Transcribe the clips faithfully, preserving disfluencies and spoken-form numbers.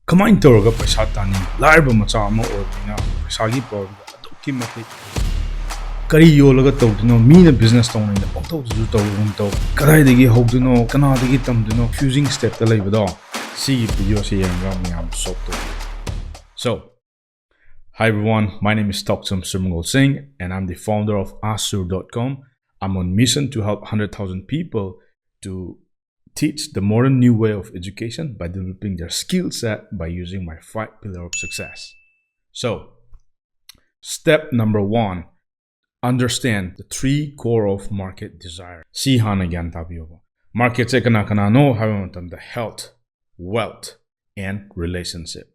ꯀꯃꯥꯏꯅ ꯇꯧꯔꯒ ꯄꯩꯁꯥ ꯇꯥꯟꯅꯤ? ꯂꯥꯏꯔꯕ ꯃꯆꯥ ꯑꯃ ꯑꯣꯏꯕꯅꯤꯅ ꯄꯩꯁꯥꯒꯤ ꯄ꯭ꯔꯣꯕ꯭ꯂꯦꯝꯗ ꯑꯗꯨꯛꯀꯤ ꯃꯇꯤꯛ, ꯀꯔꯤ ꯌꯣꯜꯂꯒ ꯇꯧꯗꯣꯏꯅꯣ? ꯃꯤꯅ ꯕꯤꯖꯤꯅꯦꯁ ꯇꯧꯅꯩꯅ ꯄꯪꯇꯧꯗꯁꯨ ꯇꯧꯕꯒꯨꯝ ꯇꯧ꯫ ꯀꯗꯥꯏꯗꯒꯤ ꯍꯧꯗꯣꯏꯅꯣ? ꯀꯅꯥꯗꯒꯤ ꯇꯝꯗꯣꯏꯅꯣ? ꯀꯟꯐ꯭ꯌꯨꯖꯤꯡ ꯁ꯭ꯇꯦꯞꯇ ꯂꯩꯕꯗꯣ, ꯁꯤꯒꯤ ꯚꯤꯗꯤꯑꯣꯁꯤ ꯌꯦꯡꯉꯒ ꯃꯌꯥꯝ ꯁꯣꯜꯕ ꯇꯧꯕꯤꯌꯨ꯫ So, hi everyone, my name is Tokcham Surmangol Singh, and I'm the founder of Asur dot com. I'm on mission to help one hundred thousand people to teach the modern new way of education by developing their skill set by using my five pillar of success. So, step number one, understand the three core of market desire. ꯁꯤ ꯍꯥꯟꯅ ꯒ꯭ꯌꯥꯟ ꯇꯥꯕꯤꯌꯣꯕ꯫ ꯃꯥꯔꯀꯦꯠꯁꯦ ꯀꯅꯥ ꯀꯅꯥꯅꯣ ꯍꯥꯏꯕ ꯃꯇꯝꯗ, health, wealth and relationship,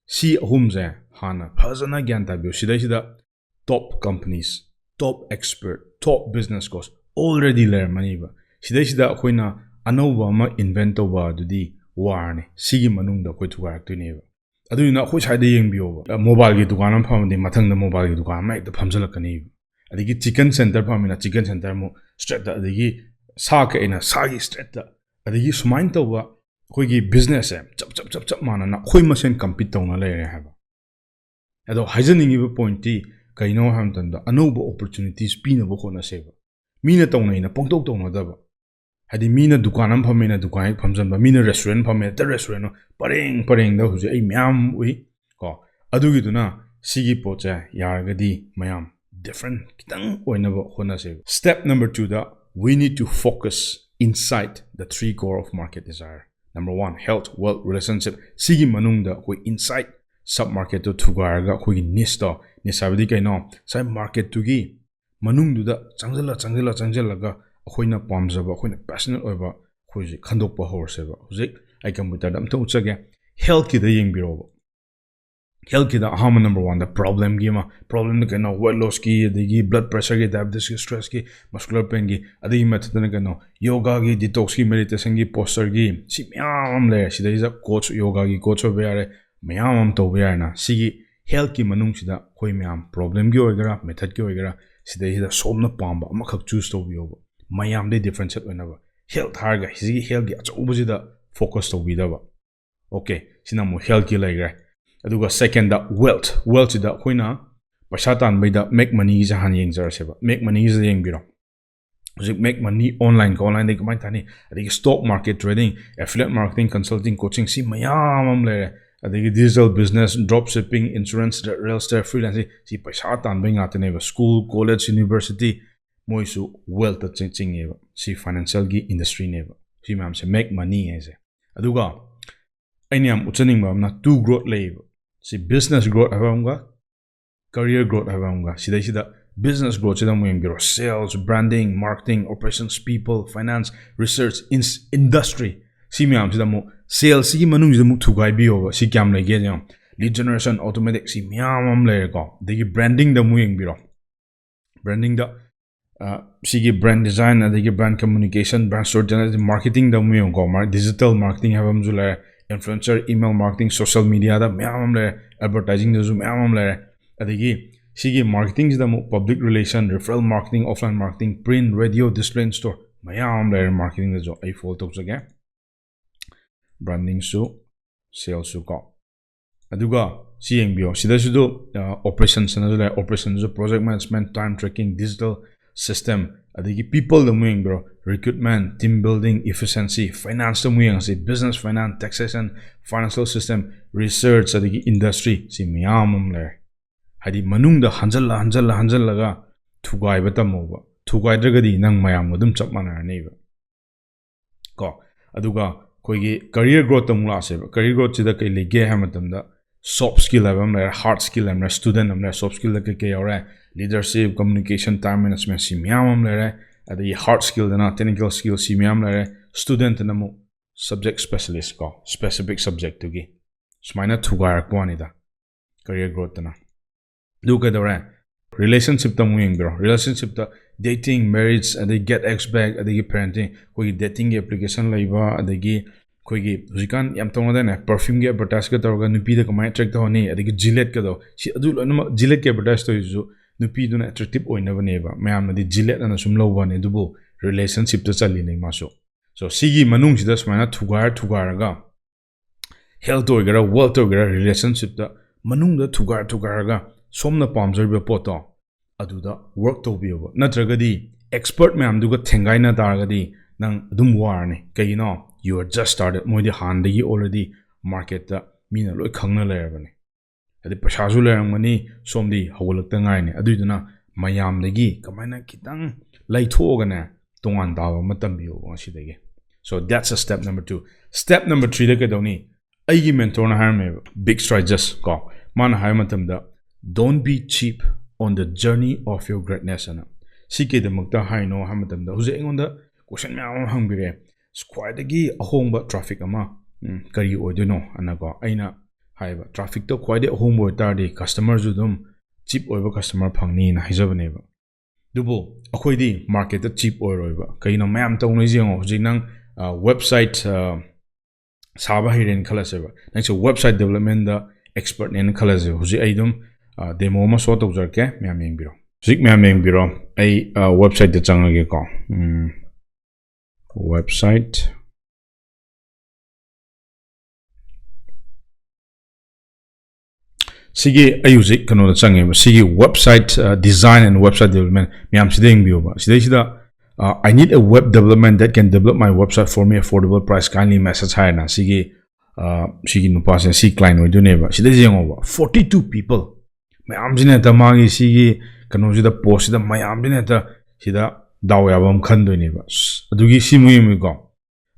ꯁꯤ ꯑꯍꯨꯝꯁꯦ ꯍꯥꯟꯅ ꯐꯖꯅ ꯒ꯭ꯌꯥꯟ ꯇꯥꯕꯤꯌꯨ꯫ ꯁꯤꯗꯩꯁꯤꯗ top companies, top expert, top business coach already ꯂꯩꯔꯝꯃꯅꯤꯕ꯫ ꯁꯤꯗꯩꯁꯤꯗ ꯑꯩꯈꯣꯏꯅ ꯑꯅꯧꯕ ꯑꯃ invent ꯇꯧꯕ ꯑꯗꯨꯗꯤ ꯋꯥꯔꯅꯤ꯫ ꯁꯤꯒꯤ ꯃꯅꯨꯡꯗ ꯑꯩꯈꯣꯏ ꯊꯨꯒꯥꯏꯔꯛꯇꯣꯏꯅꯦꯕ꯫ ꯑꯗꯨꯗꯨꯅ ꯑꯩꯈꯣꯏ ꯁ꯭ꯋꯥꯏꯗ ꯌꯦꯡꯕꯤꯌꯣꯕ, ꯃꯣꯕꯥꯏꯜꯒꯤ ꯗꯨꯀꯥꯟ ꯑꯃ ꯐꯝꯃꯗꯤ ꯃꯊꯪꯗ ꯃꯣꯕꯥꯏꯜꯒꯤ ꯗꯨꯀꯥꯟ ꯑꯃ ꯍꯦꯛꯇ ꯐꯝꯖꯜꯂꯛꯀꯅꯤꯕ꯫ ꯑꯗꯒꯤ ꯆꯤꯀꯟ ꯁꯦꯟꯇꯔ ꯐꯝꯃꯤꯅ ꯆꯤꯀꯟ ꯁꯦꯟꯇꯔ ꯑꯃꯨꯛ ꯁ꯭ꯇ꯭ꯔꯦꯠꯇ, ꯑꯗꯒꯤ ꯁꯥ ꯀꯛꯏꯅ ꯁꯥꯒꯤ ꯁ꯭ꯇ꯭ꯔꯦꯠꯇ, ꯑꯗꯒꯤ ꯁꯨꯃꯥꯏꯅ ꯇꯧꯕ ꯑꯩꯈꯣꯏꯒꯤ ꯕꯤꯖꯤꯅꯦꯁꯁꯦ ꯆꯞ ꯆꯞ ꯆꯞ ꯆꯞ ꯃꯥꯟꯅꯅ ꯑꯩꯈꯣꯏ ꯃꯁꯦꯟ ꯀꯝꯄꯤꯠ ꯇꯧꯅ ꯂꯩꯔꯦ ꯍꯥꯏꯕ꯫ ꯑꯗꯣ ꯍꯥꯏꯖꯅꯤꯡꯉꯤꯕ ꯄꯣꯏꯟꯠꯇꯤ ꯀꯩꯅꯣ ꯍꯥꯏꯕ ꯃꯇꯝꯗ, ꯑꯅꯧꯕ ꯑꯣꯄꯣꯔꯆꯨꯅꯤꯇꯤꯁ ꯄꯤꯅꯕ ꯍꯣꯠꯅꯁꯦꯕ꯫ ꯃꯤꯅ ꯇꯧꯅꯩꯅ ꯄꯪꯇꯧ ꯇꯧꯅꯗꯕ꯫ ꯍꯥꯏꯗꯤ ꯃꯤꯅ ꯗꯨꯀꯥꯟ ꯑꯃ ꯐꯝꯃꯦꯅ ꯗꯨꯀꯥꯟ ꯍꯦꯛ ꯐꯝꯖꯟꯕ, ꯃꯤꯅ ꯔꯦꯁꯇꯨꯔꯦꯟ ꯐꯝꯃꯦ ꯍꯦꯛꯇ ꯔꯦꯁꯇꯨꯔꯦꯟ ꯄꯔꯦꯡ ꯄꯔꯦꯡꯗ ꯍꯧꯖꯤꯛ ꯑꯩ ꯃꯌꯥꯝ ꯎꯏ ꯀꯣ꯫ ꯑꯗꯨꯒꯤꯗꯨꯅ ꯁꯤꯒꯤ ꯄꯣꯠꯁꯦ ꯌꯥꯔꯒꯗꯤ ꯃꯌꯥꯝ ꯗꯤꯐ꯭ꯔꯦꯟ ꯈꯤꯇꯪ ꯑꯣꯏꯅꯕ ꯍꯣꯠꯅꯁꯦꯕ꯫ Step number two the, we need to focus inside the three core of market desire. Number one, health, wealth, relationship. ꯁꯤꯒꯤ ꯃꯅꯨꯡꯗ ꯑꯩꯈꯣꯏ inside sub market ꯇꯣ ꯊꯨꯒꯥꯏꯔꯒ ꯑꯩꯈꯣꯏꯒꯤ niche ꯇꯣ, niche ꯍꯥꯏꯕꯗꯤ ꯀꯩꯅꯣ? ꯉꯁꯥꯏ ꯃꯥꯔꯀꯦꯠꯇꯨꯒꯤ ꯃꯅꯨꯡꯗꯨꯗ ꯆꯪꯁꯤꯜꯂ ꯆꯪꯁꯤꯜꯂ ꯆꯪꯁꯤꯜꯂꯒ ꯑꯩꯈꯣꯏꯅ ꯄꯥꯝꯖꯕ, ꯑꯩꯈꯣꯏꯅ ꯄꯦꯁꯅꯦꯠ ꯑꯣꯏꯕ ꯑꯩꯈꯣꯏꯁꯦ ꯈꯟꯗꯣꯛꯄ ꯍꯧꯔꯁꯦꯕ꯫ ꯍꯧꯖꯤꯛ ꯑꯩ ꯀꯝꯄ꯭ꯌꯨꯇꯔꯗ ꯑꯝꯇ ꯎꯠꯆꯒꯦ꯫ ꯍꯦꯜꯠꯀꯤꯗ ꯌꯦꯡꯕꯤꯔꯣꯕ꯫ ꯍꯦꯜꯠꯀꯤꯗ ꯑꯍꯥꯟꯕ ꯅꯝꯕꯔ ꯋꯥꯟꯗ ꯄ꯭ꯔꯣꯕ꯭ꯂꯦꯝꯒꯤ ꯑꯃ, ꯄ꯭ꯔꯣꯕ꯭ꯂꯦꯝꯗ ꯀꯩꯅꯣ? ꯋꯦꯠ ꯂꯣꯁꯀꯤ, ꯑꯗꯒꯤ ꯕ꯭ꯂꯗ ꯄ꯭ꯔꯦꯁꯔꯒꯤ, ꯗꯥꯏꯕꯦꯇꯤꯁꯀꯤ, ꯁ꯭ꯇ꯭ꯔꯦꯁꯀꯤ, ꯃꯁꯀꯨꯂꯔ ꯄꯦꯟꯒꯤ, ꯑꯗꯒꯤ ꯃꯊꯛꯇꯅ ꯀꯩꯅꯣ? ꯌꯣꯒꯥꯒꯤ, ꯗꯤꯇꯣꯛꯁꯀꯤ, ꯃꯦꯗꯤꯇꯦꯁꯟꯒꯤ, ꯄꯣꯁꯆꯔꯒꯤ, ꯁꯤ ꯃꯌꯥꯝ ꯑꯃ ꯂꯩꯔꯦ꯫ ꯁꯤꯗꯩꯁꯤꯗ ꯀꯣꯆ, ꯌꯣꯒꯥꯒꯤ ꯀꯣꯆ ꯑꯣꯏꯕ ꯌꯥꯔꯦ, ꯃꯌꯥꯝ ꯑꯃ ꯇꯧꯕ ꯌꯥꯔꯦꯅ꯫ ꯁꯤꯒꯤ ꯍꯦꯜꯠꯀꯤ ꯃꯅꯨꯡꯁꯤꯗ ꯑꯩꯈꯣꯏ ꯃꯌꯥꯝ ꯄ꯭ꯔꯣꯕ꯭ꯂꯦꯝꯒꯤ ꯑꯣꯏꯒꯦꯔꯥ, ꯃꯦꯊꯠꯀꯤ ꯑꯣꯏꯒꯦꯔꯥ, ꯁꯤꯗꯩꯁꯤꯗ ꯁꯣꯝꯅ ꯄꯥꯝꯕ ꯑꯃꯈꯛ ꯆꯨꯁ ꯇꯧꯕꯤꯌꯣꯕ꯫ ꯃꯌꯥꯝꯗꯩ ꯗꯤꯐ꯭ꯔꯦꯟꯁꯤꯌꯦꯠ ꯑꯣꯏꯅꯕ꯫ ꯍꯦꯜꯠ ꯍꯥꯏꯔꯒ ꯁꯤꯒꯤ ꯍꯦꯜꯠꯀꯤ ꯑꯆꯧꯕꯁꯤꯗ ꯐꯣꯀꯁ ꯇꯧꯕꯤꯗꯕ꯫ Okay, ꯁꯤꯅ ꯑꯃꯨꯛ healthꯀꯤ ꯂꯩꯈ꯭ꯔꯦ꯫ ꯑꯗꯨꯒ secondꯗ wealth, wealthꯁꯤꯗ ꯑꯩꯈꯣꯏꯅ ꯄꯩꯁꯥ ꯇꯥꯟꯕꯩꯗ make moneyꯒꯤꯁꯦ ꯍꯥꯟꯅ ꯌꯦꯡꯖꯔꯁꯦꯕ꯫ Make moneyꯒꯤꯁꯦ ꯌꯦꯡꯕꯤꯔꯣ꯫ ꯍꯧꯖꯤꯛ make money online, onlineꯗꯒꯤ ꯀꯃꯥꯏꯅ ꯇꯥꯅꯤ? ꯑꯗꯒꯤ stock market trading, affiliate marketing, consulting, coaching, ꯁꯤ ꯃꯌꯥꯝ ꯑꯃ ꯂꯩꯔꯦ꯫ ꯑꯗꯒꯤ digital business, drop shipping, insurance, real estate, freelancing, ꯁꯤ ꯄꯩꯁꯥ ꯇꯥꯟꯕꯩ ꯉꯥꯛꯇꯅꯦꯕ꯫ School, college, university, ꯃꯣꯏꯁꯨ wealthꯇ ꯆꯤꯡ- ꯆꯤꯡꯉꯦꯕ꯫ ꯁꯤ financialꯒꯤ industryꯅꯦꯕ꯫ ꯁꯤ ꯃꯌꯥꯝꯁꯦ make money ꯍꯥꯏꯁꯦ꯫ ꯑꯗꯨꯒ ꯑꯩꯅ ꯌꯥꯝ ꯎꯠꯆꯅꯤꯡꯕ ꯑꯃꯅ two growth ꯂꯩꯌꯦꯕ꯫ ꯁꯤ business growth ꯍꯥꯏꯕ ꯑꯃꯒ career growth ꯍꯥꯏꯕ ꯑꯃꯒ꯫ ꯁꯤꯗꯩꯁꯤꯗ business growthꯁꯤꯗ ꯑꯃꯨꯛ ꯌꯦꯡꯕꯤꯔꯣ꯫ Sales, branding, marketing, operations, people, finance, research, industry, ꯁꯤ ꯃꯌꯥꯝꯁꯤꯗ ꯑꯃꯨꯛ salesꯁꯤꯒꯤ ꯃꯅꯨꯡꯁꯤꯗ ꯑꯃꯨꯛ ꯊꯨꯒꯥꯏꯕꯤꯌꯣꯕ꯫ ꯁꯤ ꯀꯌꯥꯝ ꯂꯩꯒꯦ ꯌꯦꯡꯉꯣ꯫ Lead generation, automatic, ꯁꯤ ꯃꯌꯥꯝ ꯑꯃ ꯂꯩꯔꯦꯀꯣ꯫ ꯑꯗꯒꯤ brandingꯗ ꯑꯃꯨꯛ ꯌꯦꯡꯕꯤꯔꯣ꯫ Brandingꯗ ꯁꯤꯒꯤ brand design, ꯑꯗꯒꯤ brand communication, brand storytelling, ꯑꯗꯒꯤ marketingꯗ ꯑꯃꯨꯛ ꯌꯦꯡꯉꯨꯀꯣ꯫ Digital marketing ꯍꯥꯏꯕ ꯑꯃꯁꯨ ꯂꯩꯔꯦ, influencer, email marketing, social mediaꯗ ꯃꯌꯥꯝ ꯑꯃ ꯂꯩꯔꯦ, advertisingꯗꯁꯨ ꯃꯌꯥꯝ ꯑꯃ ꯂꯩꯔꯦ꯫ ꯑꯗꯒꯤ ꯁꯤꯒꯤ marketingꯁꯤꯗ ꯑꯃꯨꯛ public relation, referral marketing, offline marketing, print, radio, display, store, ꯃꯌꯥꯝ ꯑꯃ ꯂꯩꯔꯦ꯫ Marketingꯗꯁꯨ ꯑꯩ follow ꯇꯧꯖꯒꯦ꯫ Brandingꯁꯨ, salesꯁꯨ ꯀꯣ꯫ ꯑꯗꯨꯒ ꯁꯤ ꯌꯦꯡꯕꯤꯌꯣ, ꯁꯤꯗꯁꯨ operations ꯑꯅꯁꯨ ꯂꯩ꯫ Operationsꯁꯨ project management, time tracking, digital system, ꯑꯗꯒꯤ peopleꯗ ꯑꯃꯨꯛ ꯌꯦꯡꯕꯤꯔꯣ꯫ Recruitment, team building, efficiency, financeꯇ ꯑꯃꯨꯛ ꯌꯦꯡꯉꯁꯤ꯫ Business finance, taxation, financial system, research, ꯑꯗꯒꯤ industry, ꯁꯤ ꯃꯌꯥꯝ ꯑꯃ ꯂꯩꯔꯦ꯫ ꯍꯥꯏꯗꯤ ꯃꯅꯨꯡꯗ ꯍꯟꯖꯜꯂ ꯍꯟꯖꯜꯂ ꯍꯟꯖꯜꯂꯒ ꯊꯨꯒꯥꯏꯕ ꯇꯝꯃꯣꯕ꯫ ꯊꯨꯒꯥꯏꯗ꯭ꯔꯒꯗꯤ ꯅꯪ ꯃꯌꯥꯝꯒ ꯑꯗꯨꯝ ꯆꯞ ꯃꯥꯟꯅꯔꯅꯦꯕ꯫ ꯀꯣ꯫ ꯑꯗꯨꯒ ꯑꯩꯈꯣꯏꯒꯤ career growthꯇ ꯑꯃꯨꯛ ꯂꯥꯛꯑꯁꯦꯕ꯫ Career growthꯁꯤꯗ ꯀꯩ ꯂꯩꯒꯦ ꯍꯥꯏꯕ ꯃꯇꯝꯗ, soft skill ꯍꯥꯏꯕ ꯑꯃ ꯂꯩꯔꯦ, hard skill ꯍꯥꯏꯕ ꯑꯃ ꯂꯩꯔꯦ, student ꯑꯃ ꯂꯩꯔꯦ꯫ Soft skillꯗ ꯀꯩ ꯀꯩ ꯌꯥꯎꯔꯦ? Leadership, communication, time management, ꯁꯤ ꯃꯌꯥꯝ ꯑꯃ ꯂꯩꯔꯦ꯫ ꯑꯗꯒꯤ hard skillꯗꯅ technical skill, ꯁꯤ ꯃꯌꯥꯝ ꯂꯩꯔꯦ꯫ Studentꯇꯅ ꯑꯃꯨꯛ subject specialist ꯀꯣ, specific subjectꯇꯨꯒꯤ꯫ ꯁꯨꯃꯥꯏꯅ ꯊꯨꯒꯥꯏꯔꯛꯄ ꯋꯥꯅꯤꯗ career growthꯇꯅ꯫ ꯑꯗꯨ ꯀꯩꯗꯧꯔꯦ? Relationshipꯇ ꯑꯃꯨꯛ ꯌꯦꯡꯕꯤꯔꯣ꯫ Relationshipꯇ dating, marriage, ꯑꯗꯩ get ex back, ꯑꯗꯒꯤ parenting, ꯑꯩꯈꯣꯏꯒꯤ datingꯒꯤ application ꯂꯩꯕ, ꯑꯗꯒꯤ ꯑꯩꯈꯣꯏꯒꯤ ꯍꯧꯖꯤꯛꯀꯥꯟ ꯌꯥꯝ ꯇꯧꯅꯗꯥꯏꯅꯦ, perfumeꯒꯤ advertiseꯀ ꯇꯧꯔꯒ ꯅꯨꯄꯤꯗ ꯀꯃꯥꯏꯅ attract ꯇꯧꯍꯟꯅꯤ, ꯑꯗꯒꯤ Gilletteꯀꯗꯣ, ꯁꯤ ꯑꯗꯨ ꯂꯣꯏꯅꯃꯛ Gilletteꯀꯤ advertise ꯇꯧꯔꯤꯁꯤꯁꯨ ꯅꯨꯄꯤꯗꯨꯅ attractive ꯑꯣꯏꯅꯕꯅꯦꯕ꯫ ꯃꯌꯥꯝꯅꯗꯤ Gillette ꯑꯅ ꯁꯨꯝ ꯂꯧꯕꯅꯦ, ꯑꯗꯨꯕꯨ relationshipꯇ ꯆꯜꯂꯤꯅꯦ ꯃꯥꯁꯨ꯫ So ꯁꯤꯒꯤ ꯃꯅꯨꯡꯁꯤꯗ ꯁꯨꯃꯥꯏꯅ ꯊꯨꯒꯥꯏꯔ ꯊꯨꯒꯥꯏꯔꯒ health ꯑꯣꯏꯒꯦꯔꯥ, wealth ꯑꯣꯏꯒꯦꯔꯥ, relationshipꯇ ꯃꯅꯨꯡꯗ ꯊꯨꯒꯥꯏ ꯊꯨꯒꯥꯏꯔꯒ ꯁꯣꯝꯅ ꯄꯥꯝꯖꯔꯤꯕ ꯄꯣꯠꯇꯣ ꯑꯗꯨꯗ work ꯇꯧꯕꯤꯌꯣꯕ꯫ ꯅꯠꯇ꯭ꯔꯒꯗꯤ expert ꯃꯌꯥꯝꯗꯨꯒ ꯊꯦꯡꯒꯥꯏꯅ ꯇꯥꯔꯒꯗꯤ ꯅꯪ ꯑꯗꯨꯝ ꯋꯥꯔꯅꯤ꯫ ꯀꯩꯒꯤꯅꯣ? You are just started. ꯃꯣꯏꯗꯤ ꯍꯥꯟꯅꯗꯒꯤ already marketꯇ ꯃꯤꯅ ꯂꯣꯏ ꯈꯪꯅ ꯂꯩꯔꯕꯅꯤ꯫ ꯍꯥꯏꯗꯤ ꯄꯩꯁꯥꯁꯨ ꯂꯩꯔꯝꯒꯅꯤ, ꯁꯣꯝꯗꯤ ꯍꯧꯒꯠꯂꯛꯇ ꯉꯥꯏꯔꯤꯅꯤ꯫ ꯑꯗꯨꯏꯗꯨꯅ ꯃꯌꯥꯝꯗꯒꯤ ꯀꯃꯥꯏꯅ ꯈꯤꯇꯪ ꯂꯩꯊꯣꯛꯑꯒꯅꯦ, ꯇꯣꯉꯥꯟ ꯇꯥꯕ ꯑꯃ ꯇꯝꯕꯤꯌꯣꯕ ꯉꯁꯤꯗꯒꯤ꯫ So that's a step number two. Step number threeꯗ ꯀꯩꯗꯧꯅꯤ? ꯑꯩꯒꯤ mentorꯅ ꯍꯥꯏꯔꯝꯃꯦꯕ, Big Strategies ꯀꯣ, ꯃꯥꯅ ꯍꯥꯏꯕ ꯃꯇꯝꯗ, "Don't be cheap on the journey of your greatness" ꯑꯅ꯫ ꯁꯤ ꯀꯩꯗꯃꯛꯇ ꯍꯥꯏꯅꯣ ꯍꯥꯏꯕ ꯃꯇꯝꯗ, ꯍꯧꯖꯤꯛ ꯑꯩꯉꯣꯟꯗ question ꯃꯌꯥꯝ ꯑꯃ ꯍꯪꯕꯤꯔꯛꯑꯦ, "ꯑꯁ, ꯈ꯭ꯋꯥꯏꯗꯒꯤ ꯑꯍꯣꯡꯕ traffic ꯑꯃ, ꯎꯝ, ꯀꯔꯤ ꯑꯣꯏꯗꯣꯏꯅꯣ?" ꯑꯅꯀꯣ꯫ ꯑꯩꯅ ꯍꯥꯏꯕ, trafficꯇ ꯈ꯭ꯋꯥꯏꯗꯒꯤ ꯑꯍꯣꯡꯕ ꯑꯣꯏꯇꯥꯔꯗꯤ customerꯁꯨ ꯑꯗꯨꯝ cheap ꯑꯣꯏꯕ customer ꯐꯪꯅꯤꯅ ꯍꯥꯏꯖꯕꯅꯦꯕ꯫ ꯑꯗꯨꯕꯨ ꯑꯩꯈꯣꯏꯗꯤ marketꯇ cheap ꯑꯣꯏꯔꯣꯏꯕ꯫ ꯀꯩꯒꯤꯅꯣ? ꯃꯌꯥꯝ ꯇꯧꯅꯩꯁꯦ ꯌꯦꯡꯉꯣ꯫ ꯍꯧꯖꯤꯛ ꯅꯪ, ꯑ, website, ꯑ, ꯁꯥꯕ ꯍꯩꯔꯦꯅ ꯈꯜꯂꯁꯦꯕ, ꯅꯪꯁꯦ website developmentꯗ expertꯅꯦꯅ ꯈꯜꯂꯁꯦꯕ꯫ ꯍꯧꯖꯤꯛ ꯑꯩ ꯑꯗꯨꯝ, ꯑ, demo ꯑꯃ show ꯇꯧꯖꯔꯛꯀꯦ, ꯃꯌꯥꯝ ꯌꯦꯡꯕꯤꯔꯣ꯫ ꯍꯧꯖꯤꯛ ꯃꯌꯥꯝ ꯌꯦꯡꯕꯤꯔꯣ, ꯑꯩ, ꯑ, websiteꯇ ꯆꯪꯉꯒꯦꯀꯣ꯫ ꯎꯝ, website꯫ ꯁꯤꯒꯤ ꯑꯩ ꯍꯧꯖꯤꯛ ꯀꯩꯅꯣꯗ ꯆꯪꯉꯦꯕ, ꯁꯤꯒꯤ website, ꯑ, design and website development ꯃꯌꯥꯝꯁꯤꯗ ꯌꯦꯡꯕꯤꯌꯣꯕ꯫ ꯁꯤꯗꯩꯁꯤꯗ, ꯑ, "I need a web development that can develop my website for me affordable price, kindly message" ꯍꯥꯏꯅ ꯁꯤꯒꯤ, ꯑ, ꯁꯤꯒꯤ ꯅꯨꯄꯥꯁꯤꯅ ꯁꯤ client ꯑꯣꯏꯗꯣꯏꯅꯦꯕ꯫ ꯁꯤꯗꯩꯁꯤ ꯌꯦꯡꯉꯣꯕ, forty two people ꯃꯌꯥꯝꯁꯤꯅ ꯍꯦꯛꯇ ꯃꯥꯒꯤ ꯁꯤꯒꯤ ꯀꯩꯅꯣꯁꯤꯗ, postꯁꯤꯗ ꯃꯌꯥꯝꯁꯤꯅ ꯍꯦꯛꯇ ꯁꯤꯗ ꯗꯥꯎ ꯌꯥꯕ ꯑꯃ ꯈꯟꯗꯣꯏꯅꯦꯕ꯫ ꯑꯁ, ꯑꯗꯨꯒꯤ ꯁꯤ ꯃꯣꯏ ꯌꯦꯡꯉꯨꯀꯣ,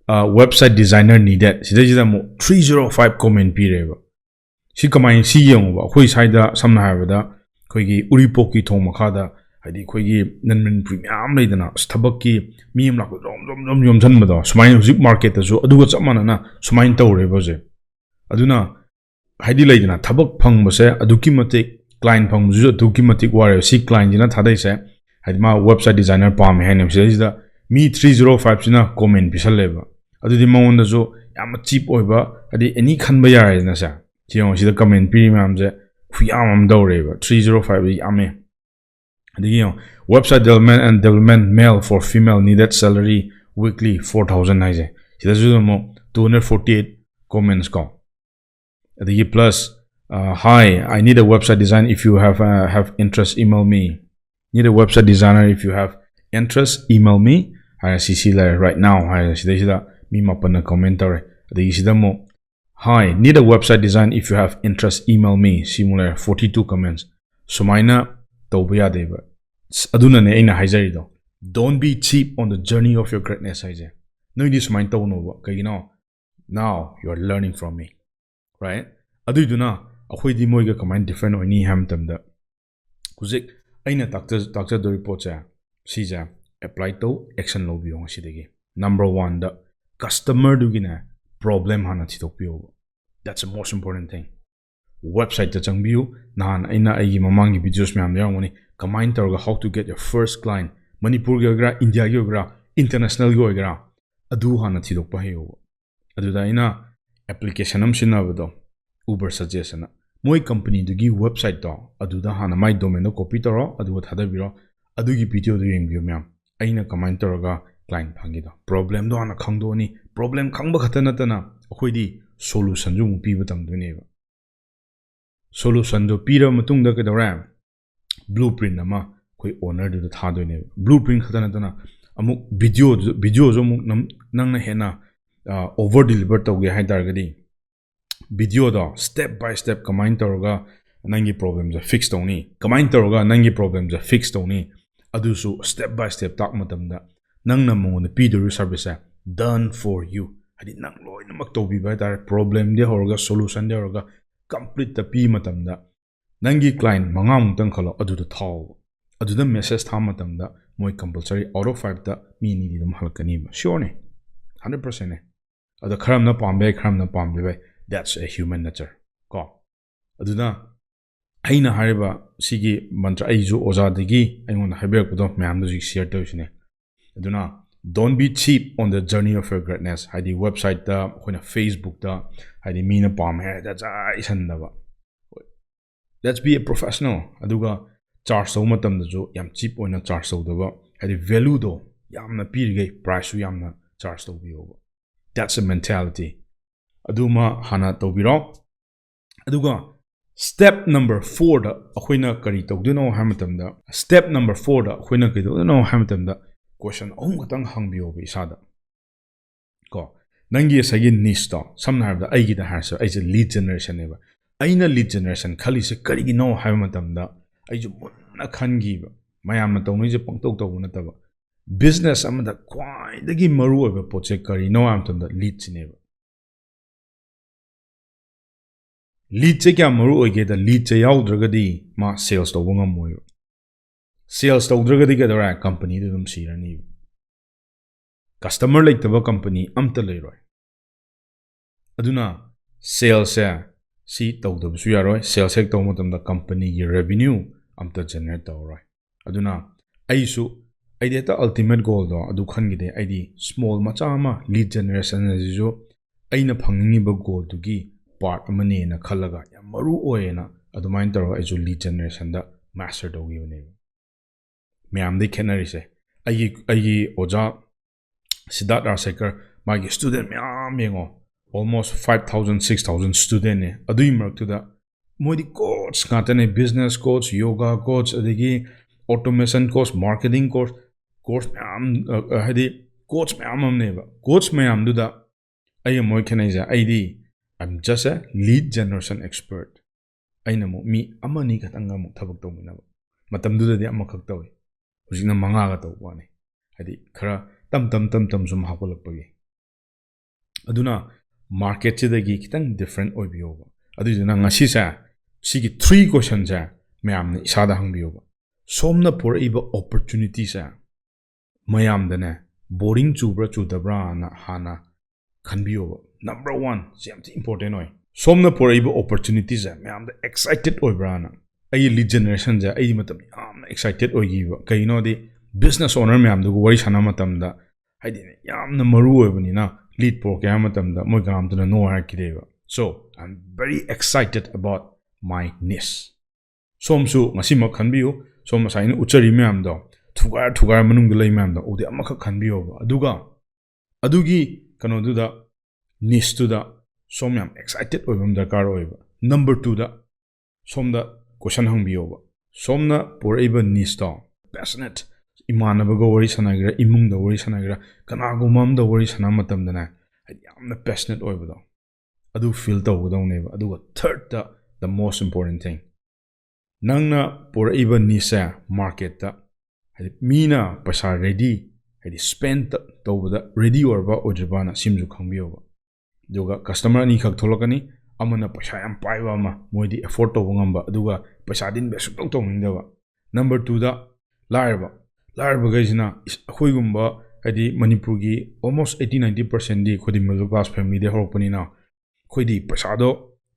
ꯑ, "Website designer needed", ꯁꯤꯗꯩꯁꯤꯗ ꯑꯃꯨꯛ three zero five comment ꯄꯤꯔꯦꯕ꯫ ꯁꯤ ꯀꯃꯥꯏꯅ, ꯁꯤ ꯌꯦꯡꯉꯨꯕ, ꯑꯩꯈꯣꯏ ꯁ꯭ꯋꯥꯏꯗ ꯁꯝꯅ ꯍꯥꯏꯔꯕꯗ ꯑꯩꯈꯣꯏꯒꯤ ꯎꯔꯤꯄꯣꯛꯀꯤ ꯊꯣꯡ ꯃꯈꯥꯗ, ꯍꯥꯏꯗꯤ ꯑꯩꯈꯣꯏꯒꯤ non Manipuri ꯃꯌꯥꯝ ꯂꯩꯗꯅ, ꯑꯁ, ꯊꯕꯛꯀꯤ ꯃꯤ ꯑꯃ ꯂꯥꯛꯄ ꯖꯣꯝ ꯖꯣꯝ ꯖꯣꯝ ꯌꯣꯝꯁꯤꯟꯕꯗꯣ, ꯁꯨꯃꯥꯏꯅ ꯍꯧꯖꯤꯛ marketꯇꯁꯨ ꯑꯗꯨꯒ ꯆꯞ ꯃꯥꯟꯅꯅ ꯁꯨꯃꯥꯏꯅ ꯇꯧꯔꯦꯕ ꯍꯧꯖꯤꯛ꯫ ꯑꯗꯨꯅ ꯍꯥꯏꯗꯤ ꯂꯩꯗꯅ, ꯊꯕꯛ ꯐꯪꯕꯁꯦ ꯑꯗꯨꯛꯀꯤ ꯃꯇꯤꯛ, client ꯐꯪꯕꯁꯤꯁꯨ ꯑꯗꯨꯛꯀꯤ ꯃꯇꯤꯛ ꯋꯥꯔꯦꯕ꯫ ꯁꯤ clientꯁꯤꯅ ꯊꯥꯗꯩꯁꯦ, ꯍꯥꯏꯗꯤ ꯃꯥ website designer ꯄꯥꯝꯃꯦ ꯍꯥꯏꯅꯦꯕ꯫ ꯁꯤꯗꯩꯁꯤꯗ ꯃꯤ three zero fiveꯁꯤꯅ comment ꯄꯤꯁꯜꯂꯦꯕ꯫ ꯑꯗꯨꯗꯤ ꯃꯉꯣꯟꯗꯁꯨ ꯌꯥꯝꯅ cheap ꯑꯣꯏꯕ, ꯍꯥꯏꯗꯤ any ꯈꯟꯕ ꯌꯥꯔꯦꯗꯅ ꯁꯦ꯫ ꯁꯤ ꯌꯦꯡꯉꯣ, ꯁꯤꯗ comment ꯄꯤꯔꯤ ꯃꯌꯥꯝꯁꯦ ꯈꯨꯌꯥꯝ ꯑꯃ ꯇꯧꯔꯦꯕ꯫ Three zero five ꯌꯥꯝꯃꯦ꯫ ꯑꯗꯒꯤ ꯌꯦꯡꯉꯣ, "Website development and development, male for female, needed salary weekly four thousand" ꯍꯥꯏꯁꯦ꯫ ꯁꯤꯗꯁꯨ ꯑꯃꯨꯛ two hundred forty eight comments ꯀꯣ꯫ ꯑꯗꯒꯤ plus, uh, "Hi, I need a website design. If you have, uh, have interest, email me." "Need a website designer. If you have interest, email me." ꯍꯥꯏꯔ ꯁꯤ ꯁꯤ ꯂꯩꯔꯦ, right now ꯍꯥꯏꯔꯦ, ꯁꯤꯗꯩꯁꯤꯗ ꯃꯤ ꯃꯥꯄꯟꯅ comment ꯇꯧꯔꯦ꯫ ꯑꯗꯒꯤ ꯁꯤꯗ ꯑꯃꯨꯛ, "Hi, need a website design. If you have interest, email me." ꯁꯤꯃꯨꯛ ꯂꯩꯔꯦ, forty two comments꯫ ꯁꯨꯃꯥꯏꯅ ꯇꯧꯕ ꯌꯥꯗꯦꯕ꯫ ꯑꯗꯨꯅꯅꯦ ꯑꯩꯅ ꯍꯥꯏꯖꯔꯤꯗꯣ, "Don't be cheap on the journey of your greatness" ꯍꯥꯏꯁꯦ꯫ ꯅꯣꯏꯗꯤ ꯁꯨꯃꯥꯏꯅ ꯇꯧꯅꯣꯕ꯫ ꯀꯩꯒꯤꯅꯣ? Now you are learning from me, right? ꯑꯗꯨꯏꯗꯨꯅ ꯑꯩꯈꯣꯏꯗꯤ ꯃꯣꯏꯒ ꯀꯃꯥꯏꯅ different ꯑꯣꯏꯅꯤ ꯍꯥꯏꯕ ꯃꯇꯝꯗ, ꯍꯧꯖꯤꯛ ꯑꯩꯅ ꯇꯥꯛꯆ-, ꯇꯥꯛꯆꯗꯣꯔꯤ ꯄꯣꯠꯁꯦ, ꯁꯤꯁꯦ apply ꯇꯧ, action ꯂꯧꯕꯤꯌꯣ ꯉꯁꯤꯗꯒꯤ꯫ Number one ꯗ customer ꯗꯨꯒꯤꯅꯦ problem ꯍꯥꯟꯅ ꯊꯤꯗꯣꯛꯄꯤꯌꯣꯕ꯫ That's the most important thing. Website ꯇ ꯆꯪꯕꯤꯌꯨ꯫ ꯅꯍꯥꯟ ꯑꯩꯅ ꯑꯩꯒꯤ ꯃꯃꯥꯡꯒꯤ videos ꯃꯌꯥꯝꯗ ꯌꯥꯎꯔꯝꯒꯅꯤ, ꯀꯃꯥꯏꯅ ꯇꯧꯔꯒ how to get your first client, ꯃꯅꯤꯄꯨꯔꯒꯤ ꯑꯣꯏꯒꯦꯔꯥ, ꯏꯟꯗꯤꯌꯥꯒꯤ ꯑꯣꯏꯒꯦꯔꯥ, international ꯒꯤ ꯑꯣꯏꯒꯦꯔꯥ, ꯑꯗꯨ ꯍꯥꯟꯅ ꯊꯤꯗꯣꯛꯄ ꯍꯩꯌꯣꯕ꯫ ꯑꯗꯨꯗ ꯑꯩꯅ application ꯑꯃ ꯁꯤꯖꯤꯟꯅꯕꯗꯣ, Uber Suggest ꯑꯅ, ꯃꯣꯏ company ꯗꯨꯒꯤ website ꯇꯣ, ꯑꯗꯨꯗ ꯍꯥꯟꯅ ꯃꯥꯏ domain ꯗꯣ copy ꯇꯧꯔꯣ, ꯑꯗꯨꯒ ꯊꯥꯗꯕꯤꯔꯣ꯫ ꯑꯗꯨꯒꯤ video ꯗꯣ ꯌꯦꯡꯕꯤꯌꯨ ꯃꯌꯥꯝ, ꯑꯩꯅ ꯀꯃꯥꯏꯅ ꯇꯧꯔꯒ client ꯐꯪꯈꯤꯗꯣ꯫ Problem ꯗꯣ ꯍꯥꯟꯅ ꯈꯪꯗꯣꯛꯑꯅꯤ꯫ Problem ꯈꯪꯕ ꯈꯛꯇ ꯅꯠꯇꯅ ꯑꯩꯈꯣꯏꯗꯤ solution ꯁꯨ ꯑꯃꯨꯛ ꯄꯤꯕ ꯇꯝꯗꯣꯏꯅꯦꯕ꯫ Solution ꯗꯣ ꯄꯤꯔꯕ ꯃꯇꯨꯡꯗ ꯀꯩꯗꯧꯔꯦ? Blueprint ꯑꯃ ꯑꯩꯈꯣꯏ owner ꯗꯨꯗ ꯊꯥꯗꯣꯏꯅꯦꯕ꯫ Blueprint ꯈꯛꯇ ꯅꯠꯇꯅ ꯑꯃꯨꯛ video ꯗꯨ, video ꯁꯨ ꯑꯃꯨꯛ ꯅꯝ-, ꯅꯪꯅ ꯍꯦꯟꯅ, ꯑ, over deliver ꯇꯧꯒꯦ ꯍꯥꯏ ꯇꯥꯔꯒꯗꯤ, video ꯗꯣ step by step ꯀꯃꯥꯏꯅ ꯇꯧꯔꯒ ꯅꯪꯒꯤ problem ꯁꯦ fix ꯇꯧꯅꯤ, ꯀꯃꯥꯏꯅ ꯇꯧꯔꯒ ꯅꯪꯒꯤ problem ꯁꯦ fix ꯇꯧꯅꯤ, ꯑꯗꯨꯁꯨ step by step ꯇꯥꯛꯄ ꯃꯇꯝꯗ ꯅꯪꯅ ꯃꯉꯣꯟꯗ ꯄꯤꯗꯣꯔꯤꯕ service say done for you, ꯍꯥꯏꯗꯤ ꯅꯪ ꯂꯣꯏꯅꯃꯛ ꯇꯧꯕꯤꯕ ꯍꯥꯏꯇꯥꯔꯦ꯫ Problem ꯗꯒꯤ ꯍꯧꯔꯒ, solution ꯗꯒꯤ ꯍꯧꯔꯒ, complete ꯇ ꯄꯤ ꯃꯇꯝꯗ, ꯅꯪꯒꯤ client ꯃꯉꯥꯃꯨꯛꯇꯪ ꯈꯜꯂꯣ, ꯑꯗꯨꯗ ꯊꯥꯎꯕ꯫ ꯑꯗꯨꯗ message ꯊꯥꯕ ꯃꯇꯝꯗ ꯃꯣꯏ compulsory out of five ꯇ ꯃꯤ ꯑꯅꯤꯗꯤ ꯑꯗꯨꯝ ꯍꯜꯂꯛꯀꯅꯤꯕ, sure ꯅꯦ, hundred percent ꯅꯦ꯫ ꯑꯗ ꯈꯔ ꯑꯃꯅ ꯄꯥꯝꯕ ꯌꯥꯏ, ꯈꯔ ꯑꯃꯅ ꯄꯥꯝꯗꯕ ꯌꯥꯏ, that's a human nature ꯀꯣ꯫ ꯑꯗꯨꯅ ꯑꯩꯅ ꯍꯥꯏꯔꯤꯕ ꯁꯤꯒꯤ ꯃꯟꯇ꯭ꯔ, ꯑꯩꯁꯨ ꯑꯣꯖꯥꯗꯒꯤ ꯑꯩꯉꯣꯟꯗ ꯍꯥꯏꯕꯤꯔꯛꯄꯗꯣ ꯃꯌꯥꯝꯗꯁꯨ share ꯇꯧꯔꯤꯁꯤꯅꯦ꯫ ꯑꯗꯨꯅ don't be cheap on the journey of your greatness, ꯍꯥꯏꯗꯤ website ꯇ, ꯑꯩꯈꯣꯏꯅ Facebook ꯇ, ꯍꯥꯏꯗꯤ ꯃꯤꯅ ꯄꯥꯝꯃꯦ ꯍꯥꯏꯔꯗꯤ ꯆꯥ ꯏꯁꯟꯗꯕ, let's be a professional꯫ ꯑꯗꯨꯒ charge ꯇꯧꯕ ꯃꯇꯝꯗꯁꯨ ꯌꯥꯝ cheap ꯑꯣꯏꯅ charge ꯇꯧꯗꯕ, ꯍꯥꯏꯗꯤ value ꯗꯣ ꯌꯥꯝꯅ ꯄꯤꯔꯤꯈꯩ price ꯁꯨ ꯌꯥꯝꯅ charge ꯇꯧꯕꯤꯌꯣꯕ꯫ That's a mentality꯫ ꯑꯗꯨꯃ ꯍꯥꯟꯅ ꯇꯧꯕꯤꯔꯣ꯫ ꯑꯗꯨꯒ step number fourꯗ ꯑꯩꯈꯣꯏꯅ ꯀꯔꯤ ꯇꯧꯗꯣꯏꯅꯣ ꯍꯥꯏꯕ ꯃꯇꯝꯗ, step number fourꯗ ꯑꯩꯈꯣꯏꯅ ꯀꯩꯗꯧꯗꯣꯏꯅꯣ ꯍꯥꯏꯕ ꯃꯇꯝꯗ, question ꯑꯍꯨꯝ ꯈꯛꯇꯪ ꯍꯪꯕꯤꯌꯣꯕ ꯏꯁꯥꯗ꯫ ꯀꯣ, ꯅꯪꯒꯤ ꯉꯁꯥꯏꯒꯤ nicheꯇꯣ, ꯁꯝꯅ ꯍꯥꯏꯔꯕꯗ ꯑꯩꯒꯤꯗ ꯍꯥꯏꯔꯁꯨ, ꯑꯩꯁꯦ lead generationꯅꯦꯕ꯫ ꯑꯩꯅ lead generation ꯈꯜꯂꯤꯁꯦ ꯀꯔꯤꯒꯤꯅꯣ ꯍꯥꯏꯕ ꯃꯇꯝꯗ, ꯑꯩꯁꯨ ꯃꯨꯟꯅ ꯈꯟꯈꯤꯕ, ꯃꯌꯥꯝꯅ ꯇꯧꯅꯩꯁꯦ ꯄꯪꯇꯧ ꯇꯧꯕ ꯅꯠꯇꯕ, business ꯑꯃꯗ ꯈ꯭ꯋꯥꯏꯗꯒꯤ ꯃꯔꯨꯑꯣꯏꯕ ꯄꯣꯠꯁꯦ ꯀꯔꯤꯅꯣ ꯍꯥꯏꯕ ꯃꯇꯝꯗ, leadꯁꯤꯅꯦꯕ꯫ Leadꯁꯦ ꯀꯌꯥꯝ ꯃꯔꯨ ꯑꯣꯏꯒꯦꯗ, leadꯁꯦ ꯌꯥꯎꯗ꯭ꯔꯒꯗꯤ ꯃꯥ sales ꯇꯧꯕ ꯉꯝꯃꯣꯏꯕ꯫ Sales ꯇꯧꯗ꯭ꯔꯒꯗꯤ ꯀꯩꯗꯧꯔꯦ? Companyꯗꯨ ꯑꯗꯨꯝ ꯁꯤꯔꯅꯤꯕ꯫ Customer ꯂꯩꯇꯕ company ꯑꯝꯇ ꯂꯩꯔꯣꯏ꯫ ꯑꯗꯨꯅ salesꯁꯦ ꯁꯤ ꯇꯧꯗꯕꯁꯨ ꯌꯥꯔꯣꯏ꯫ Sales ꯍꯦꯛ ꯇꯧꯕ ꯃꯇꯝꯗ companyꯒꯤ revenue ꯑꯝꯇ generate ꯇꯧꯔꯔꯣꯏ꯫ ꯑꯗꯨꯅ ꯑꯩꯁꯨ, ꯑꯩꯗꯤ ꯍꯦꯛꯇ ultimate goalꯗꯣ ꯑꯗꯨ ꯈꯟꯈꯤꯗꯦ꯫ ꯑꯩꯗꯤ small ꯃꯆꯥ ꯑꯃ, lead generation ꯑꯁꯤꯁꯨ ꯑꯩꯅ ꯐꯪꯅꯤꯡꯉꯤꯕ goalꯗꯨꯒꯤ part ꯑꯃꯅꯦꯅ ꯈꯜꯂꯒ, ꯌꯥꯝ ꯃꯔꯨ ꯑꯣꯏꯌꯦꯅ ꯑꯗꯨꯃꯥꯏꯅ ꯇꯧꯔꯒ ꯑꯩꯁꯨ lead generationꯗ master ꯇꯧꯈꯤꯕꯅꯦꯕ꯫ ꯃꯌꯥꯝꯗꯒꯤ ꯈꯦꯠꯅꯔꯤꯁꯦ, ꯑꯩꯒꯤ, ꯑꯩꯒꯤ ꯑꯣꯖꯥ ꯁꯤꯗꯥꯔꯠ ꯔꯥꯖꯁꯦꯀꯔ, ꯃꯥꯒꯤ student ꯃꯌꯥꯝ ꯌꯦꯡꯉꯣ, almost five thousand, six thousand studentꯅꯦ꯫ ꯑꯗꯨꯒꯤ ꯃꯔꯛꯇꯨꯗ ꯃꯣꯏꯗꯤ coach ꯉꯥꯛꯇꯅꯦ, business coach, yoga coach, ꯑꯗꯒꯤ automation coach, marketing coach, coach ꯃꯌꯥꯝ, ꯑ, ꯑ, ꯍꯥꯏꯗꯤ coach ꯃꯌꯥꯝ ꯑꯃꯅꯦꯕ꯫ Coach ꯃꯌꯥꯝꯗꯨꯗ ꯑꯩꯒ ꯃꯣꯏ ꯈꯦꯠꯅꯩꯁꯦ, ꯑꯩꯗꯤ I'm just a lead generation expert꯫ ꯑꯩꯅ ꯑꯃꯨꯛ ꯃꯤ ꯑꯃꯅꯤ ꯈꯛꯇꯪꯒ ꯑꯃꯨꯛ ꯊꯕꯛ ꯇꯧꯃꯤꯟꯅꯕ꯫ ꯃꯇꯝꯗꯨꯗꯗꯤ ꯑꯃꯈꯛ ꯇꯧꯏ, ꯍꯧꯖꯤꯛꯅ ꯃꯉꯥꯒ ꯇꯧꯕ ꯋꯥꯅꯤ꯫ ꯍꯥꯏꯗꯤ ꯈꯔ ꯇꯝ ꯇꯝ ꯇꯝ ꯇꯝ ꯁꯨꯝ ꯍꯧꯒꯠꯂꯛꯄꯒꯤ꯫ ꯑꯗꯨꯅ marketꯁꯤꯗꯒꯤ ꯈꯤꯇꯪ different ꯑꯣꯏꯕꯤꯌꯣꯕ꯫ ꯑꯗꯨꯏꯗꯨꯅ ꯉꯁꯤꯁꯦ ꯁꯤꯒꯤ three questionꯁꯦ ꯃꯌꯥꯝꯅ ꯏꯁꯥꯗ ꯍꯪꯕꯤꯌꯣꯕ꯫ ꯁꯣꯝꯅ ꯄꯨꯔꯛꯏꯕ opportunityꯁꯦ ꯃꯌꯥꯝꯗꯅꯦ boring ꯆꯨꯕ꯭ꯔꯥ ꯆꯨꯗꯕ꯭ꯔꯥꯅ ꯍꯥꯟꯅ ꯈꯟꯕꯤꯌꯣꯕ꯫ Number one, ꯁꯤ ꯌꯥꯝ ꯊꯤ important ꯑꯣꯏ꯫ ꯁꯣꯝꯅ ꯄꯨꯔꯛꯏꯕ opportunityꯁꯦ ꯃꯌꯥꯝꯗ excited ꯑꯣꯏꯕ꯭ꯔꯥꯅ꯫ ꯑꯩꯒꯤ lead generationꯁꯦ ꯑꯩꯒꯤ ꯃꯇꯝꯗ ꯌꯥꯝꯅ excited ꯑꯣꯏꯈꯤꯕ꯫ ꯀꯩꯒꯤꯅꯣꯗꯤ business owner ꯃꯌꯥꯝꯗꯨꯒ ꯋꯥꯔꯤ ꯁꯥꯟꯅꯕ ꯃꯇꯝꯗ, ꯍꯥꯏꯗꯤꯅꯦ, ꯌꯥꯝꯅ ꯃꯔꯨ ꯑꯣꯏꯕꯅꯤꯅ lead ꯄꯨꯔꯛꯀꯦ ꯍꯥꯏꯕ ꯃꯇꯝꯗ ꯃꯣꯏ ꯀꯅꯥꯝꯇꯅ no ꯍꯥꯏꯔꯛꯈꯤꯗꯦꯕ꯫ So, I'm very excited about my niche꯫ ꯁꯣꯝꯁꯨ ꯉꯁꯤꯃꯛ ꯈꯟꯕꯤꯌꯨ꯫ ꯁꯣꯝ ꯉꯁꯥꯏ ꯑꯩꯅ ꯎꯠꯆꯔꯤ ꯃꯌꯥꯝꯗꯣ, ꯊꯨꯒꯥꯏꯔ ꯊꯨꯒꯥꯏꯔ ꯃꯅꯨꯡꯗ ꯂꯩ ꯃꯌꯥꯝꯗꯣ, ꯑꯗꯨꯗꯤ ꯑꯃꯈꯛ ꯈꯟꯕꯤꯌꯣꯕ꯫ ꯑꯗꯨꯒ ꯑꯗꯨꯒꯤ ꯀꯩꯅꯣꯗꯨꯗ, nicheꯇꯨꯗ ꯁꯣꯝ ꯌꯥꯝ excited ꯑꯣꯏꯕ ꯑꯃ ꯗꯔꯀꯥꯔ ꯑꯣꯏꯕ꯫ Number twoꯗ ꯁꯣꯝꯗ question ꯍꯪꯕꯤꯌꯣꯕ꯫ ꯁꯣꯝꯅ ꯄꯨꯔꯛꯏꯕ nicheꯇꯣ passionate, ꯏꯃꯥꯟꯅꯕꯒ ꯋꯥꯔꯤ ꯁꯥꯟꯅꯒꯦꯔꯥ, ꯏꯃꯨꯡꯗ ꯋꯥꯔꯤ ꯁꯥꯟꯅꯒꯦꯔꯥ, ꯀꯅꯥꯒꯨꯝꯕ ꯑꯃꯗ ꯋꯥꯔꯤ ꯁꯥꯟꯅꯕ ꯃꯇꯝꯗꯅꯦ, ꯍꯥꯏꯗꯤ ꯌꯥꯝꯅ passionate ꯑꯣꯏꯕꯗꯣ, ꯑꯗꯨ feel ꯇꯧꯒꯗꯧꯅꯦꯕ꯫ ꯑꯗꯨꯒ thirdꯇ, the most important thing, ꯅꯪꯅ ꯄꯨꯔꯛꯏꯕ nicheꯁꯦ marketꯇ, ꯍꯥꯏꯗꯤ ꯃꯤꯅ ꯄꯩꯁꯥ ready, ꯍꯥꯏꯗꯤ spend ꯇꯧꯕꯗ ready ꯑꯣꯏꯔꯕ ꯑꯣꯏꯗ꯭ꯔꯤꯕꯅ ꯁꯤꯃꯁꯨ ꯈꯪꯕꯤꯌꯣꯕ꯫ ꯑꯗꯨꯒ customer ꯑꯅꯤꯈꯛ ꯊꯣꯛꯂꯛꯀꯅꯤ, ꯑꯃꯅ ꯄꯩꯁꯥ ꯌꯥꯝ ꯄꯥꯏꯕ ꯑꯃ, ꯃꯣꯏꯗꯤ afford ꯇꯧꯕ ꯉꯝꯕ, ꯑꯗꯨꯒ ꯄꯩꯁꯥꯗꯤ invest ꯁꯨꯡꯇꯧ ꯇꯧꯅꯤꯡꯗꯕ꯫ Number twoꯗ ꯂꯥꯏꯔꯕ, ꯂꯥꯏꯔꯕꯈꯩꯁꯤꯅ ꯏꯁ-, ꯑꯩꯈꯣꯏꯒꯨꯝꯕ, ꯍꯥꯏꯗꯤ ꯃꯅꯤꯄꯨꯔꯒꯤ almost eighty ninety percentꯗꯤ ꯑꯩꯈꯣꯏꯗꯤ middle class familyꯗꯒꯤ ꯍꯧꯔꯛꯄꯅꯤꯅ, ꯑꯩꯈꯣꯏꯗꯤ ꯄꯩꯁꯥꯗꯣ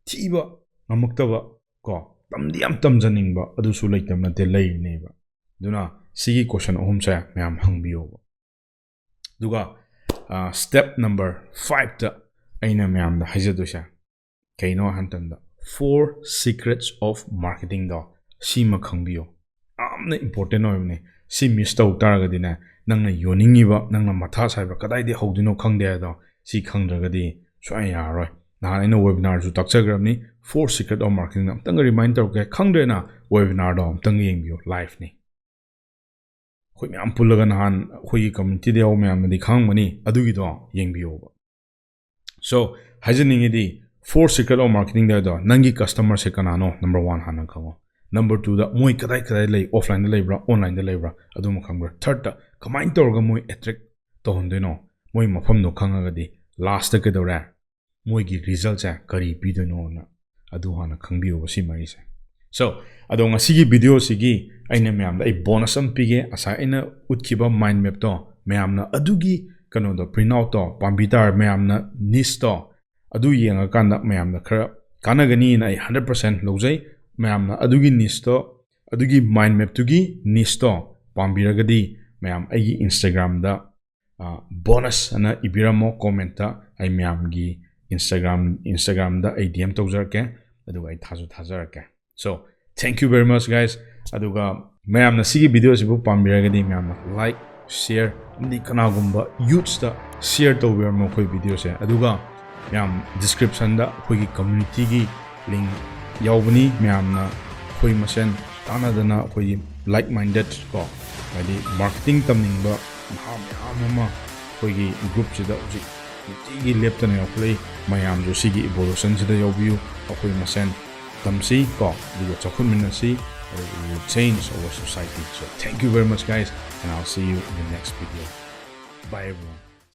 ꯊꯤꯕ ꯉꯝꯃꯛꯇꯕ, ꯀꯣ, ꯇꯝꯗꯤ ꯌꯥꯝ ꯇꯝꯖꯅꯤꯡꯕ, ꯑꯗꯨꯁꯨ ꯂꯩꯇꯕ ꯅꯠꯇꯦ, ꯂꯩꯔꯤꯅꯦꯕ꯫ ꯑꯗꯨꯅ ꯁꯤꯒꯤ question ꯑꯍꯨꯝꯁꯦ ꯃꯌꯥꯝ ꯍꯪꯕꯤꯌꯣꯕ꯫ ꯑꯗꯨꯒ step number fiveꯇ ꯑꯩꯅ ꯃꯌꯥꯝꯗ ꯍꯥꯏꯖꯗꯣꯏꯁꯦ ꯀꯩꯅꯣ ꯍꯥꯏꯕ ꯃꯇꯝꯗ, four secrets of marketingꯗꯣ ꯁꯤꯃ ꯈꯪꯕꯤꯌꯣ꯫ ꯌꯥꯝꯅ important ꯑꯣꯏꯕꯅꯦ꯫ ꯁꯤ miss ꯇꯧ ꯇꯥꯔꯒꯗꯤꯅꯦ, ꯅꯪꯅ ꯌꯣꯟꯅꯤꯡꯉꯤꯕ, ꯅꯪꯅ ꯃꯊꯥ ꯁꯥꯏꯕ, ꯀꯗꯥꯏꯗꯒꯤ ꯍꯧꯗꯣꯏꯅꯣ ꯈꯪꯗꯦ ꯍꯥꯏꯗꯣ, ꯁꯤ ꯈꯪꯗ꯭ꯔꯒꯗꯤ ꯁꯨꯡꯌꯥ ꯌꯥꯔꯔꯣꯏ꯫ ꯅꯍꯥꯟ ꯑꯩꯅ webinarꯁꯨ ꯇꯥꯛꯆꯈ꯭ꯔꯕꯅꯤ, four secret of marketing ꯑꯝꯇꯪꯒ remind ꯇꯧꯔꯛꯀꯦ꯫ ꯈꯪꯗ꯭ꯔꯦꯅ, webinarꯗꯣ ꯑꯝꯇꯪ ꯌꯦꯡꯕꯤꯌꯨ, liveꯅꯤ꯫ ꯑꯩꯈꯣꯏ ꯃꯌꯥꯝ ꯄꯨꯜꯂꯒ ꯅꯍꯥꯟ ꯑꯩꯈꯣꯏꯒꯤ communityꯗ ꯌꯥꯎꯕ ꯃꯌꯥꯝꯅꯗꯤ ꯈꯪꯉꯝꯒꯅꯤ, ꯑꯗꯨꯒꯤꯗꯣ ꯌꯦꯡꯕꯤꯌꯣꯕ꯫ So, ꯍꯥꯏꯖꯅꯤꯡꯉꯤꯗꯤ, four secret of marketingꯗ ꯍꯥꯏꯗꯣ, ꯅꯪꯒꯤ customerꯁꯦ ꯀꯅꯥꯅꯣ, number one ꯍꯥꯟꯅ ꯈꯪꯉꯣ꯫ Number twoꯗ ꯃꯣꯏ ꯀꯗꯥꯏ ꯀꯗꯥꯏ ꯂꯩ, offlineꯗ ꯂꯩꯕ꯭ꯔꯥ, onlineꯗ ꯂꯩꯕ꯭ꯔꯥ, ꯑꯗꯨꯃ ꯈꯪꯕ꯭ꯔꯥ꯫ Thirdꯇ ꯀꯃꯥꯏꯅ ꯇꯧꯔꯒ ꯃꯣꯏ attract ꯇꯧꯍꯟꯗꯣꯏꯅꯣ, ꯃꯣꯏ ꯃꯐꯝꯗꯣ ꯈꯪꯉꯒꯗꯤ lastꯇ ꯀꯩꯗꯧꯔꯦ, ꯃꯣꯏꯒꯤ resultꯁꯦ ꯀꯔꯤ ꯄꯤꯗꯣꯏꯅꯣꯅ ꯑꯗꯨ ꯍꯥꯟꯅ ꯈꯪꯕꯤꯌꯣꯕ, ꯁꯤ ꯃꯔꯤꯁꯦ꯫ So, ꯑꯗꯣ ꯉꯁꯤꯒꯤ videoꯁꯤꯒꯤ ꯑꯩꯅ ꯃꯌꯥꯝꯗ ꯑꯩ bonus ꯑꯃ ꯄꯤꯒꯦ꯫ ꯉꯁꯥꯏ ꯑꯩꯅ ꯎꯠꯈꯤꯕ mind mapꯇꯣ, ꯃꯌꯥꯝꯅ ꯑꯗꯨꯒꯤ ꯀꯩꯅꯣꯗꯣ, print outꯇꯣ ꯄꯥꯝꯕꯤ ꯇꯥꯔ, ꯃꯌꯥꯝꯅ nicheꯇꯣ ꯑꯗꯨ ꯌꯦꯡꯉꯀꯥꯟꯗ ꯃꯌꯥꯝꯗ ꯈꯔ ꯀꯥꯟꯅꯒꯅꯤꯅ ꯑꯩ hundred percent ꯂꯧꯖꯩ꯫ ꯃꯌꯥꯝꯅ ꯑꯗꯨꯒꯤ nicheꯇꯣ, ꯑꯗꯨꯒꯤ mind mapꯇꯨꯒꯤ nicheꯇꯣ ꯄꯥꯝꯕꯤꯔꯒꯗꯤ, ꯃꯌꯥꯝ ꯑꯩꯒꯤ Instagramꯗ bonus ꯑꯅ ꯏꯕꯤꯔꯝꯃꯣ commentꯇ꯫ ꯑꯩ ꯃꯌꯥꯝꯒꯤ Instagram, Instagramꯗ ꯑꯩ DM ꯇꯧꯖꯔꯛꯀꯦ, ꯑꯗꯨꯒ ꯑꯩ ꯊꯥꯁꯨ ꯊꯥꯖꯔꯛꯀꯦ꯫ So, thank you very much, guys. ꯑꯗꯨꯒ ꯃꯌꯥꯝꯅ ꯁꯤꯒꯤ videoꯁꯤꯕꯨ ꯄꯥꯝꯕꯤꯔꯒꯗꯤ, ꯃꯌꯥꯝꯅ like, share, ꯑꯃꯗꯤ ꯀꯅꯥꯒꯨꯝꯕ youthsꯇ share ꯇꯧꯕꯤꯔꯝꯃꯣ ꯑꯩꯈꯣꯏ videoꯁꯦ꯫ ꯑꯗꯨꯒ ꯃꯌꯥꯝ descriptionꯗ ꯑꯩꯈꯣꯏꯒꯤ communityꯒꯤ link ꯌꯥꯎꯕꯅꯤ꯫ ꯃꯌꯥꯝꯅ ꯑꯩꯈꯣꯏ ꯃꯁꯦꯟ ꯇꯥꯟꯅꯗꯅ ꯑꯩꯈꯣꯏꯒꯤ like minded ꯀꯣ, ꯍꯥꯏꯗꯤ marketing ꯇꯝꯅꯤꯡꯕ ꯅꯍꯥ ꯃꯌꯥꯝ ꯑꯃ ꯑꯩꯈꯣꯏꯒꯤ groupꯁꯤꯗ ꯍꯧꯖꯤꯛ ꯅꯨꯡꯇꯤꯒꯤ ꯂꯦꯞꯇꯅ ꯌꯥꯎꯈꯠꯂꯛꯏ꯫ ꯃꯌꯥꯝꯁꯨ ꯁꯤꯒꯤ evolutionꯁꯤꯗ ꯌꯥꯎꯕꯤꯌꯨ꯫ ꯑꯩꯈꯣꯏ ꯃꯁꯦꯟ ꯇꯝꯁꯤ ꯀꯣ, ꯑꯗꯨꯒ ꯆꯥꯎꯈꯠꯃꯤꯟꯅꯁꯤ꯫ Change our society. So thank you very much, guys, and I'll see you in the next video. Bye, everyone.